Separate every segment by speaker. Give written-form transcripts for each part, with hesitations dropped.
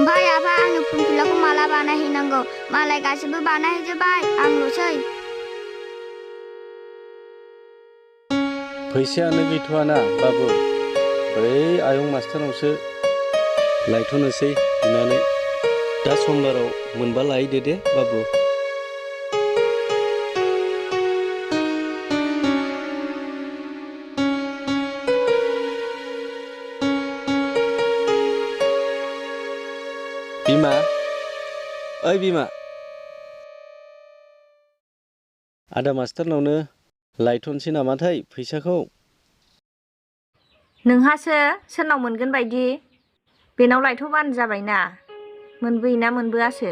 Speaker 1: ओमफ्राय आफा आंनो फर्म फिलापखौ माला बानायहैनांगौ? मालाय गासिबो बानायहैजोब्बाय, आंल'सै।
Speaker 2: फैसायानो गैथ'वाना बाबु। बै आयं मास्टारनावसो लायथ'नोसै बिनानै। दा समबाराव मोनबा लायदो दे बाबु। बिमा, ओइ बिमा, आदा मास्टारनावनो लायथ'नोसै नामाथाय फैसाखौ?
Speaker 3: नोंहासो सोरनाव मोनगोन बायदि? बेनाव लायथ'बानो जाबायना। मोनबोयोना मोनबोआसो?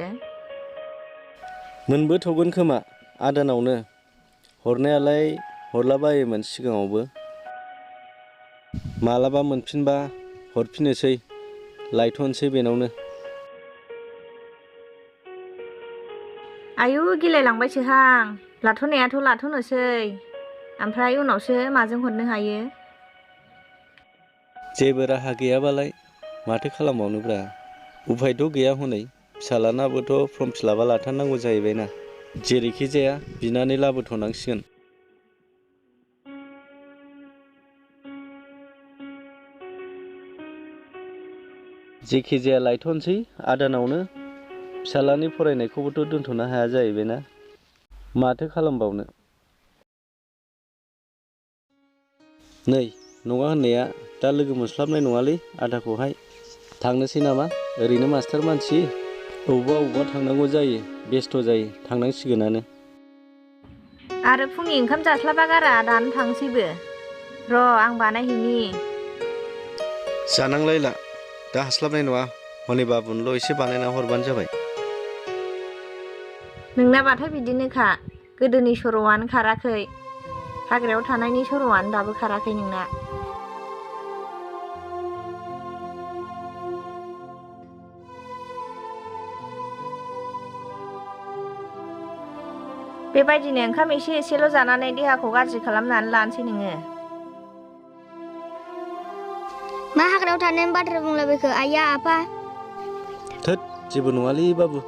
Speaker 2: मोनबोथ'गोन खोमा आदानावनो। हरनायालाय हरलाबायोमोन सिगाङावबो। मालाबा मोनफिनबा हरफिननोसै, लायथ'नोसै बेनावनो।
Speaker 3: आयु गिलायलांबायसोहां। लाथ'नायाथ' लाथ'नोसै। ओमफ्राय उनावसो माजों हरनो हायो?
Speaker 2: जेबो राहा गैयाबालाय माथो खालामबावनोब्रा। उफायथ' गैया हनै, फिसालानाबोथ' फर्म फिलापआ लाथारनांगौ जाहैबायना। जेरैखि जाया बिनानै लाबोथ'नांसिगोन। जेखि जाया लायथ'नोसै आदानावनो। फिसालानि फरायनायखौबोथ' दोनथ'नो हाया जाहैबायना। माथो खालामबावनो। नै नङा होननाया दा लोगो मोनस्लाबनाय नङालै आदाखौहाय। थांनोसै नामा? ओरैनो मास्टार मानसि। अबावबा थांनांगौ जायो, बेस्थ' जायो, थांनांसिगोनानो।
Speaker 3: आरो फुंनि ओंखाम जास्लाबा गारा दानो थांसैबो। र' आं बानायहैनि।
Speaker 2: जानांलायला, दा हास्लाबनाय नङा। हनै बाबुनोल' एसे बानायना हरबानो जाबाय।
Speaker 3: नोंनाबाथाय बिदिनोखा। गोदोनि सर'आनो खाराखै। हाग्रायाव थानायनि सर'आनो दाबो खाराखै नोंना। बेबायदिनो ओंखाम एसे एसेल' जानानै देहाखौ गाज्रि खालामनानै लानोसै नोङो।
Speaker 1: मा हाग्रायाव थानायनि बाथ्रा बुंलाबायखो आइया आफा?
Speaker 2: थोद जेबो नङालै बाबु।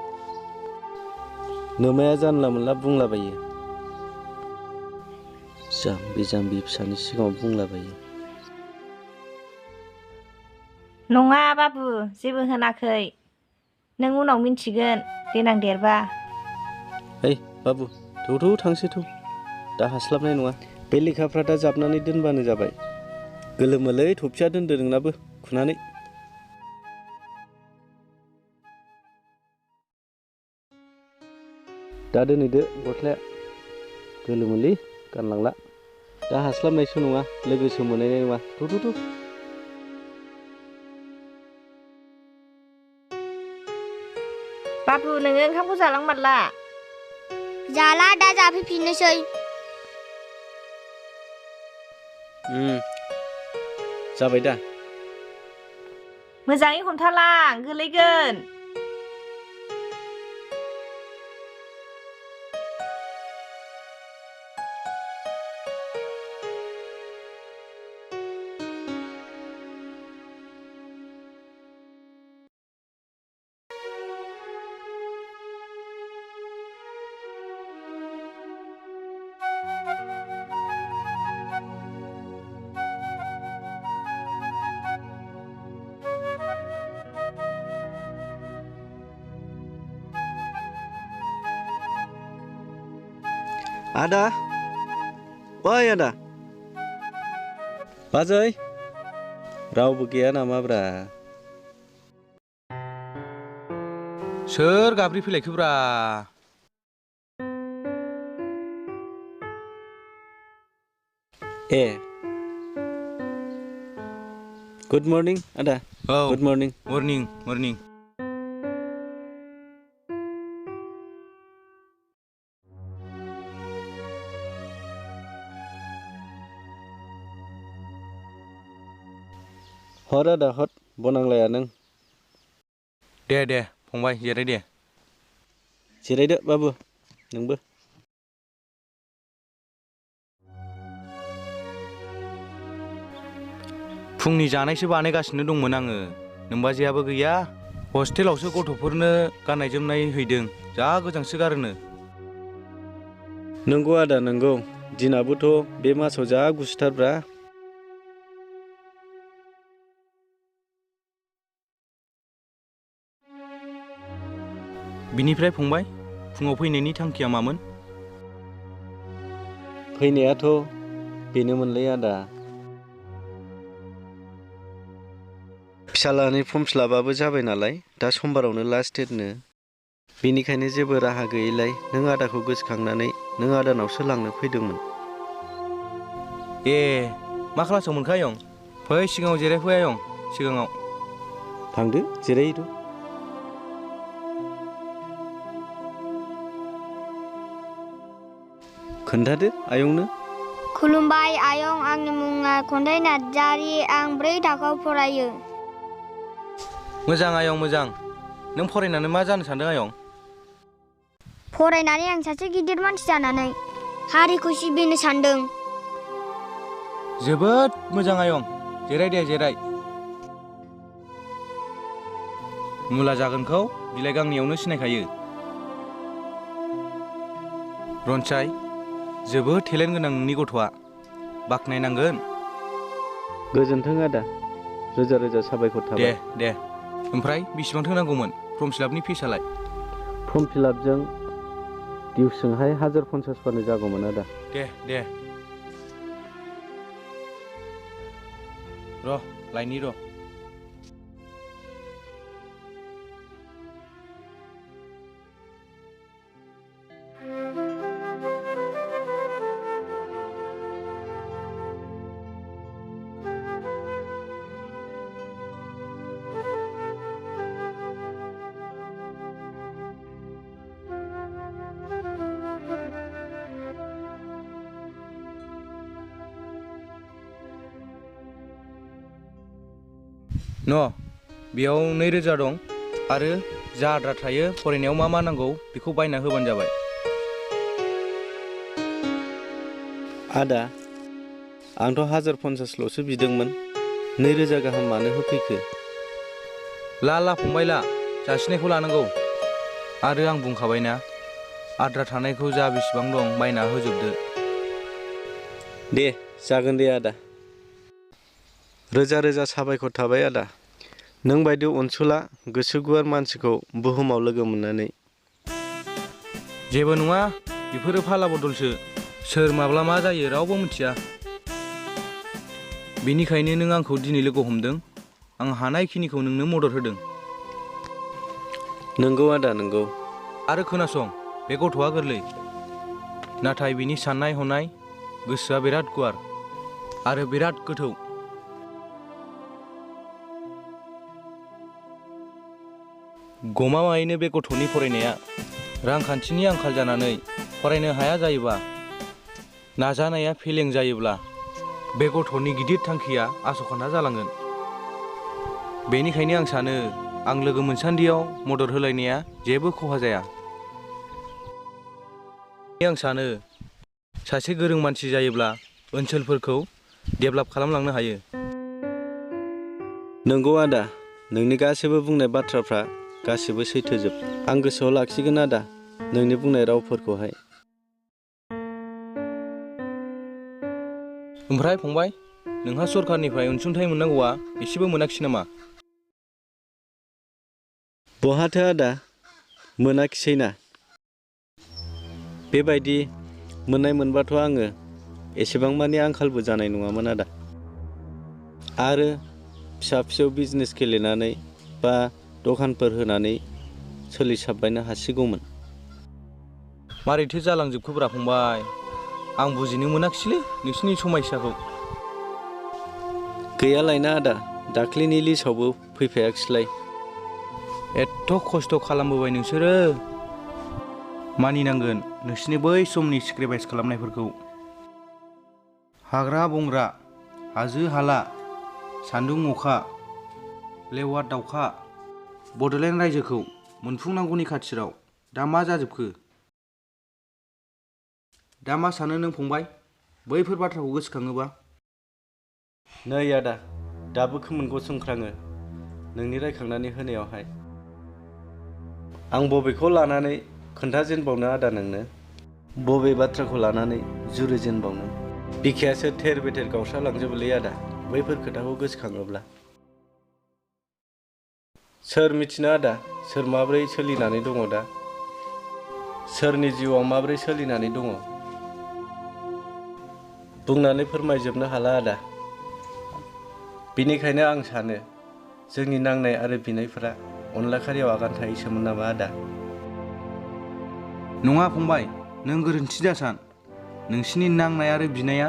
Speaker 2: नोमाया जानला मोनला बुंलाबायो। जाम्बि जाम्बि फिसानि सिगाङाव बुंलाबायो।
Speaker 3: नङा बाबु, जेबो होनाखै। नों उनाव मिन्थिगोन देनां देरबा।
Speaker 2: ओइ बाबु, थौ थांसै थौ। दा हास्लाबनाय नङा। बे लेखाफ्रा दा जाबनानै दोनबानो जाबाय। गोलोमोलै थफिया दोनदो नोंनाबो खुनानै। दा दोनहैदो गस्लाया। गोलोमोलै गानलांला। दा हास्लाबनायसो नङा, लोगोसो मोनहैनाय नङा। थौ।
Speaker 3: बाबु नोङो ओंखामखौ जालांमारला?
Speaker 1: जाला, दा जाफैफिननोसै।
Speaker 2: जाबाय दा?
Speaker 3: मोजाङै हमथालां, गोलैगोन।
Speaker 2: आदा, ओइ आदा, बाजै, रावबो गैया नामाब्रा?
Speaker 4: सोर गाब्रि फैलायखोब्रा?
Speaker 2: ए, गुड मर्निं आदा।
Speaker 4: औ,
Speaker 2: गुड मर्निं।
Speaker 4: मर्निं।
Speaker 2: हर आदा हर, बनांलाया नों।
Speaker 4: दे फंबाय जिराय दे।
Speaker 2: जिरायदो बाबु, नोंबो।
Speaker 4: फुंनि जानायसो बानायगासिनो दंमोन आङो। नोमबाजैयाबो गैया। हस्टेलावसो गथ'फोरनो गाननाय जोमनाय हैदों जा गोजांसो गारोनो।
Speaker 2: नंगौ आदा नंगौ, दिनाबोथ' बे मासाव जा गुसुथारब्रा।
Speaker 4: बिनिफ्राय फंबाय, फुङाव फैनायनि थांखिया मामोन?
Speaker 2: फैनायाथ' बेनोमोनलै आदा, फिसालानि फर्म फिलापआबो जाबाय नालाय, दा समबारावनो लास्ट डेटनो। बेनिखायनो जेबो राहा गैयैलाय नों आदाखौ गोसोखांनानै नों आदानावसो लांनो फैदोंमोन।
Speaker 4: ए, मा क्लासाव मोनखो आयं? फै सिगाङाव जिरायफै आयं, सिगाङाव।
Speaker 2: थांदो जिरायहैदो। खोन्थादो आयंनो।
Speaker 1: खुलुमबाय आयं, आंनि मुङा खन्थाइ नार्जारि, आं 4 थाखोआव फरायो।
Speaker 4: मोजां आयं मोजां। नों फरायनानै मा जानो सानदों आयं?
Speaker 1: फरायनानै आं सासे गिदिर मानसि जानानै हारिखौ सिबिनो सानदों।
Speaker 4: जोबोद मोजां आयं, जिराय दे जिराय। मुला जागोनखौ बिलाइ गांनैयावनो सिनायखायो। रनसाय, जोबोद टेलेन्ट गोनां नोंनि गथ'आ, बाख्नायनांगोन।
Speaker 2: गोजोन्थों आदा, रोजा रोजा साबायखर
Speaker 4: दे
Speaker 2: थाबाय।
Speaker 4: दे, ओमफ्राय बेसेबांथो नांगौमोन फर्म फिलापनि फिसालाय?
Speaker 2: फर्म फिलापजों दिउसजोंहाय 1050 बानो जागौमोन आदा।
Speaker 4: दे दे, र' लायनि र'। न' बेयाव 2000 दं, आरो जा आद्रा थायो फरायनायाव मा मा नांगौ बेखौ बायना होबानो जाबाय।
Speaker 2: आदा, आंथ' 1050ल'सो बिदोंमोन, 2000 गाहाम मानो होफैखो?
Speaker 4: ला फंबाय ला, जासिनायखौ लानांगौ। आरो आं बुंखाबायना, आद्रा थानायखौ जा बेसेबां दं बायना होजोबदो।
Speaker 2: दे जागोन दे आदा, रोजा रोजा साबायखर थाबाय आदा। नों बायदि अनसुला गोसो गुवार मानसिखौ बुहुमाव लोगो मोननानै।
Speaker 4: जेबो नङा, बेफोरो फाला बदलसो, सोर माब्ला मा जायो रावबो मिथिया। बेनिखायनो नों आंखौ दिनै लोगो हमदों, आं हानायखिनिखौ नोंनो मदद होदों।
Speaker 2: नंगौ आदा नंगौ।
Speaker 4: आरो खोनासं, बे गथ'आ गोरलै, नाथाय बिनि साननाय हनाय गोसोआ बिराद गुवार आरो बिराद गोथौ। गमामायैनो बे गथ'नि फरायनाया रांखान्थिनि आंखाल जानानै फरायनो हाया जायोबा, नाजानाया फेलें जायोब्ला, बे गथ'नि गिदिर थांखिया आस'खान्दा जालांगोन। बेनिखायनो आं सानो, आं लोगो मोनसान्दियाव मदद होलायनाया जेबो खहा जाया। आं सानो, सासे गोरों मानसि जायोब्ला ओनसोलफोरखौ डेभेलप खालामलांनो हायो।
Speaker 2: नंगौ आदा, नोंनि गासैबो बुंनाय बाथ्राफ्रा गासिबो सैथोजोब। आं गोसोआव लाखिगोन आदा नोंनि बुंनाय रावफोरखौहाय।
Speaker 4: ओमफ्राय फंबाय, नोंहा सरकारनिफ्राय अनसुंथाइ मोननांगौआ एसेबो मोनाखिसै नामा?
Speaker 2: बहाथो आदा, मोनाखिसैना। बेबायदि मोननाय मोनबाथ' आङो एसेबां मानि आंखालबो जानाय नङामोन आदा। आरो फिसा फिसौ बिजनेस गेलेनानै बा दखानफोर होनानै सोलिसाबबायनो हासिगौमोन।
Speaker 4: मारैथो जालांजोबखोब्रा फंबाय, आं बुजिनो मोनाखिसैलै नोंसिनि समयसाखौ।
Speaker 2: गैयालायना आदा, दाख्लैनि लिस्टआवबो फैफायाखिसैलाय।
Speaker 4: एथ' खस्थ' खालामबोबाय नोंसोरो, मानिनांगोन नोंसिनि बै समनि सेक्रिफाइस खालामनायफोरखौ। हाग्रा बंग्रा, हाजो हाला, सान्दुं अखा, लेवार दाउखा, बड'लेण्ड रायजोखौ मोनफुंनांगौनि खाथिराव दा मा जाजोबखो? दा मा सानो नों फंबाय, बैफोर बाथ्राखौ गोसोखाङोबा?
Speaker 2: नै आदा, दाबो खोमोन गसंख्राङो नोंनि रायखांनानै होनायावहाय। आं बबेखौ लानानै खोन्थाजेनबावनो आदा नोंनो? बबे बाथ्राखौ लानानै जुरिजेनबावनो? बिखायासो थेर बेथेर गावस्रालांजोबोलै आदा बैफोर खोथाखौ गोसोखाङोब्ला। सोर मिथिनो आदा सोर माब्रै सोलिनानै दङ दा? सोरनि जिउआव माब्रै सोलिनानै दङ? बुंनानै फोरमायजोबनो हाला आदा। बेनिखायनो आं सानो जोंनि नांनाय आरो बिनायफोरा अनला खारियाव आगान थायैसोमोन नामा आदा?
Speaker 4: नङा फंबाय, नों गोरोन्थि दासान। नोंसिनि नांनाय आरो बिनाया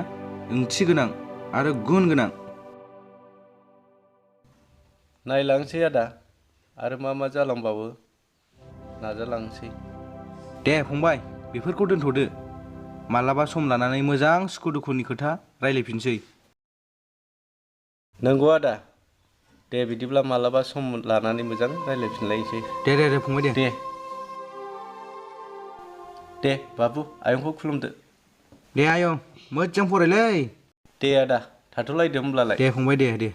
Speaker 4: ओंथि गोनां आरो गुन गोनां।
Speaker 2: नायलांसै आदा आरो मा जालांबावो नाजालांसै।
Speaker 4: दे फंबाय, बेफोरखौ दोनथ'दो। मालाबा सम लानानै मोजां सुखु दुखुनि खोथा रायलायफिनसै।
Speaker 2: नंगौ आदा। दे बिदिब्ला मालाबा सम लानानै मोजां रायलायफिनलायनोसै।
Speaker 4: दे फंबाय दे।
Speaker 2: दे बाबु आयंखौ खुलुमदो।
Speaker 4: दे आयं, मोजां फरायलै।
Speaker 2: दे आदा थाथ'लायदो होमब्लालाय।
Speaker 4: दे फंबाय दे।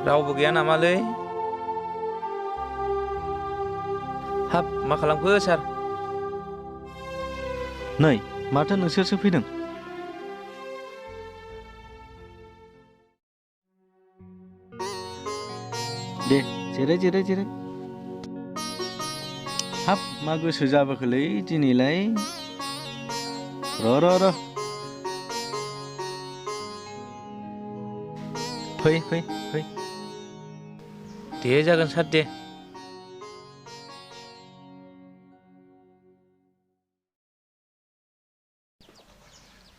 Speaker 4: रावबो गैया नामालै? हाब, मा खालामखो सार?
Speaker 2: नै माथो नोंसोरसो फैदों? दे जिराय। हाब मा गोसो जाबोखोलै दिनैलाय? र' फै।
Speaker 4: दे जागोन सार दे।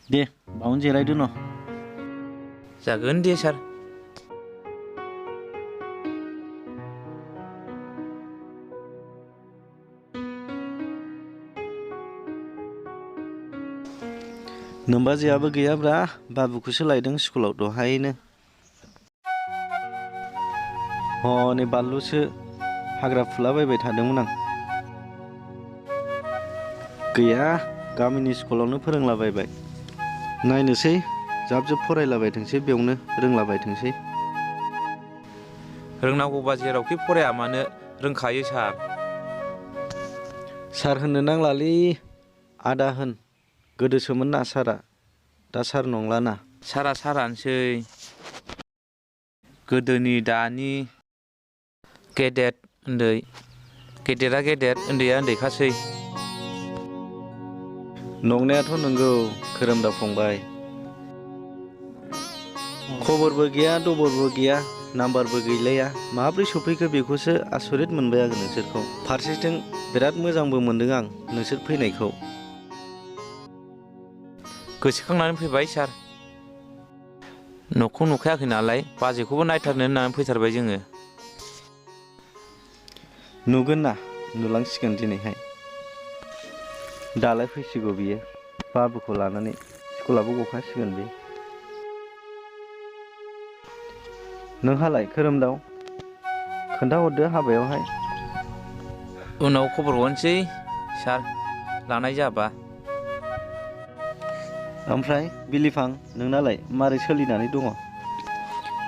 Speaker 2: दे बावनो जिरायदो न'।
Speaker 4: जागोन दे सार।
Speaker 2: नोमबाजैयाबो गैयाब्रा, बाबुखौसो लायदों स्कुलाव दहायनो। हनै बानलुसो हाग्रा फुलाबायबाय थादोंमोन आं। गैया, गामिनि स्कुलावनो फोरोंलाबायबाय। नायनोसै जाब फरायलाबायथोंसै, बेयावनो रोंलाबायथोंसै।
Speaker 4: रोंनांगौबा जेरावखि फराया मानो रोंखायो सार।
Speaker 2: सार होननो नांलालै, आदा होन। गोदोसोमोन ना सारा, दा सार नंलाना।
Speaker 4: सारा सारानोसै। गोदोनि दानि गेदेर उन्दै, गेदेरा गेदेर उन्दैया उन्दैखासै।
Speaker 2: नंनायाथ' नंगौ खोरोमदाव फंबाय। खबरबो गैया दबरबो गैया, नाम्बारबो गैलाया। माब्रै सफैखो बेखौसो आसरित मोनबाय आं नोंसोरखौ। फारसेथिं बिराद मोजांबो मोनदों आं नोंसोर फैनायखौ।
Speaker 4: गोसोखांनानै फैबाय सार। न'खौ नुखायाखै नालाय बाजैखौबो नायथारनो होननानै फैथारबाय जोङो।
Speaker 2: नुगोन ना, नुलांसिगोन दिनैहाय। दालाय फैसिगौ बियो, बाबुखौ लानानै स्कुलाबो गखासिगोन बे। नोंहालाय खोरोमदाव, खोन्थाहरदो हाबायावहाय।
Speaker 4: उनाव खबर हरनोसै सार, लानाय जाबा।
Speaker 2: ओमफ्राय बिलिफां, नोंनालाय मारै सोलिनानै दङ?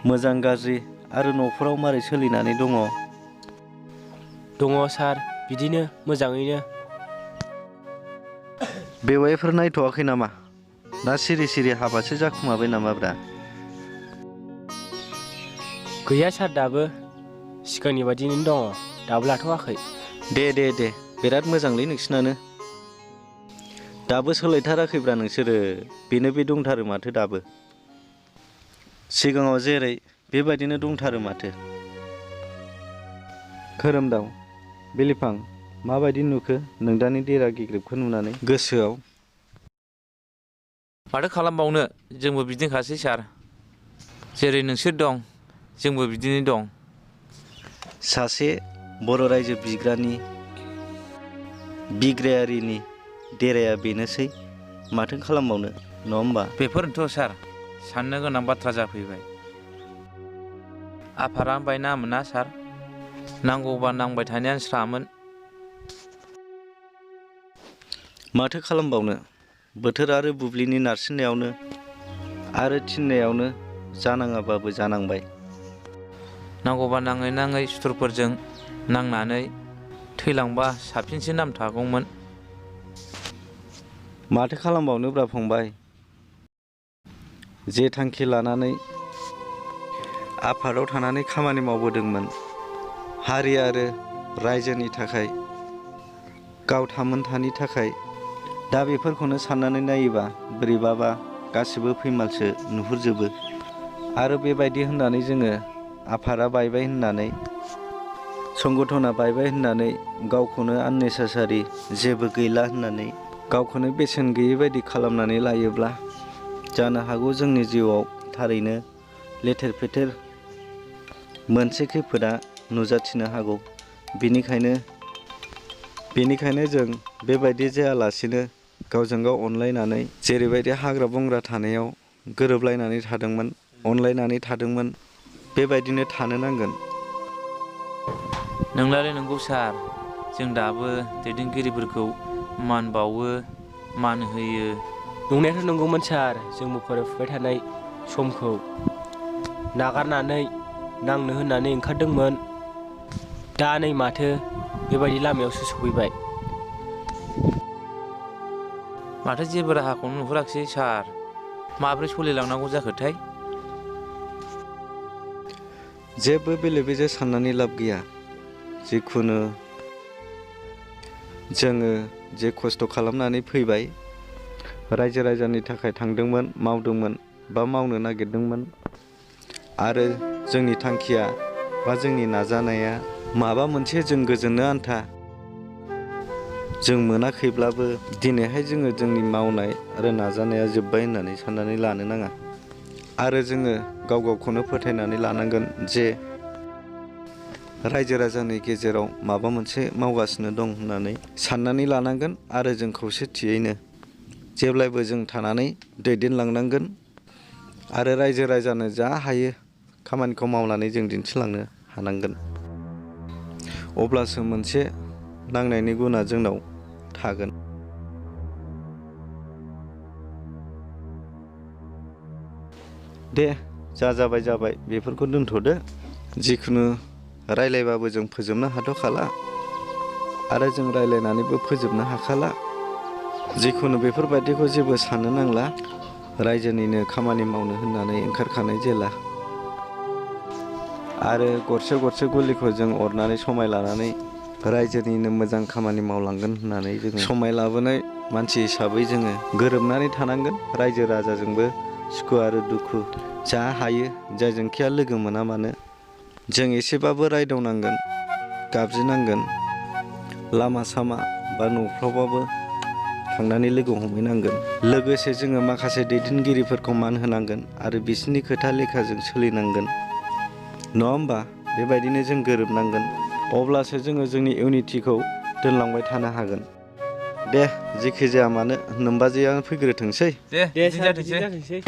Speaker 2: मोजां गाज्रि आरो न'फोराव मारै सोलिनानै दङ?
Speaker 5: दङ सार, बिदिनो मोजाङैनो।
Speaker 2: बेवाइफोर नायथ'वाखै नामा? ना सिरि हाबासो जाखुमाबाय नामाब्रा?
Speaker 5: गैया सार, दाबो सिगांनि बायदिनो दङ, दाबो लाथ'वाखै।
Speaker 2: दे बिराद मोजांलै नोंसिनानो। दाबो सोलायथाराखैब्रा नोंसोरो, बेनो बे दंथारो माथो दाबो। सिगाङाव जेरै बेबायदिनो दंथारो माथो। खोरोमदाव, बिलिफां, माबायदि नुखो नोंदानि देरा गेग्रेबखौ नुनानै गोसोआव?
Speaker 4: माथो खालामबावनो, जोंबो बिदिनोखासै सार। जेरै नोंसोर दं जोंबो बिदिनो दं।
Speaker 2: सासे बर' रायजो बिग्रायारिनि देराया बेनोसै, माथो खालामबावनो, नङा होमबा?
Speaker 4: बेफोरनोथ' सार, साननो गोनां बाथ्रा जाफैबाय। आफारा बायनामोन ना सार, नांगौबा नांबाय थानायानो स्रामोन।
Speaker 2: माथो खालामबावनो, बोथोर आरो बुब्लिनि नारसिननायावनो आरो थिननायावनो जानाङाबाबो जानांबाय।
Speaker 4: नांगौबा नाङै सुथुरफोरजों नांनानै थैलांबा साबसिनसो नाम थागौमोन।
Speaker 2: माथो खालामबावनोब्रा फंबाय, जे थांखि लानानै आफादाव थानानै खामानि मावबोदोंमोन, हारि आरो रायजोनि थाखाय, गाव थामोनथानि थाखाय, दा बेफोरखौनो साननानै नायोबा बोरैबाबा गासिबो फैमालसो नुहुरजोबो। आरो बेबायदि होननानै जोङो आफादा बायबाय होननानै, संगठना बायबाय होननानै, गावखौनो आननेसासारि जेबो गैला होननानै गावखौनो बेसेन गैयै बायदि खालामनानै लायोब्ला जानो हागौ जोंनि जिउआव थारैनो लेथेर फेथेर मोनसे खैफोदा नुजाथिनो हागौ। बेनिखायनो जों बेबायदि जायालासिनो गावजों गाव अनलायनानै, जेरैबायदि हाग्रा बंग्रा थानायाव गोरोबलायनानै थादोंमोन, अनलायनानै थादोंमोन, बेबायदिनो थानो नांगोन।
Speaker 4: नोंलाय नंगौ सार, जों दाबो दैदेनगिरिफोरखौ मान बावो, मान होयो।
Speaker 5: नंनायाथ' नंगौमोन सार, जोंबो फरायफुबाय थानाय समखौ नागारनानै नांनो होननानै ओंखारदोंमोन। दा नै माथो बेबायदि लामायावसो सफैबाय।
Speaker 4: माथो जेबो राहाखौनो नुहुराखिसै सार, माब्रै सोलिलांनांगौ जाखोथाय?
Speaker 2: जेबो बेले बेजे साननानै लाब गैया। जिखुनु जोङो जे खस्थ' खालामनानै फैबाय, रायजो राजानि थाखाय थांदोंमोन, मावदोंमोन बा मावनो नागिरदोंमोन, आरो जोंनि थांखिया बा जोंनि नाजानाया माबा मोनसे जों गोजोननो आन्था जों मोनाखैब्लाबो दिनैहाय जोङो जोंनि मावनाय आरो नाजानाया जोब्बाय होननानै साननानै लानो नाङा। आरो जोङो गावखौनो फोथायनानै लानांगोन जे रायजो राजानि गेजेराव माबा मोनसे मावगासिनो दं होननानै साननानै लानांगोन। आरो जों खौसेथियैनो जेब्लायबो जों थानानै दैदेनलांनांगोन। आरो रायजो राजानो जा हायो खामानिखौ मावनानै जों दिन्थिलांनो हानांगोन। अब्लासो मोनसे नांनायनि गुना जोंनाव थागोन। दे जाबाय बेफोरखौ दोनथ'दो। जिखुनु रायलायबाबो जों फोजोबनो हाथ'खाला, आरो जों रायलायनानैबो फोजोबनो हाखाला। जिखुनु बेफोरबायदिखौ जेबो साननो नांला, रायजोनिनो खामानि मावनो होननानै ओंखारखानाय जेला। आरो गरसे गरसे गुलिखौ जों अरनानै समाय लानानै रायजोनिनो मोजां खामानि मावलांगोन होननानै जोङो समाय लाबोनाय मानसि हिसाबै जोङो गोरोबनानै थानांगोन। रायजो राजाजोंबो सुखु आरो दुखु जा हायो, जायजोंखिया लोगो मोना मानो जों एसेबाबो रायदावनांगोन, गाबज्रिनांगोन, लामा सामा बा न'फ्रावबाबो थांनानै लोगो हमहैनांगोन। लोगोसे जोङो माखासे दैदेनगिरिफोरखौ मान होनांगोन आरो बिसोरनि खोथा लेखाजों सोलिनांगोन, नङा होमबा? बेबायदिनो जों गोरोबनांगोन, अब्लासो जोङो जोंनि इउनिटिखौ दोनलांबाय थानो हागोन। दे जेखि जाया मानो नोमबाजैया फैग्रोथोंसै।
Speaker 5: दे सार, बिदि जाथोंसै।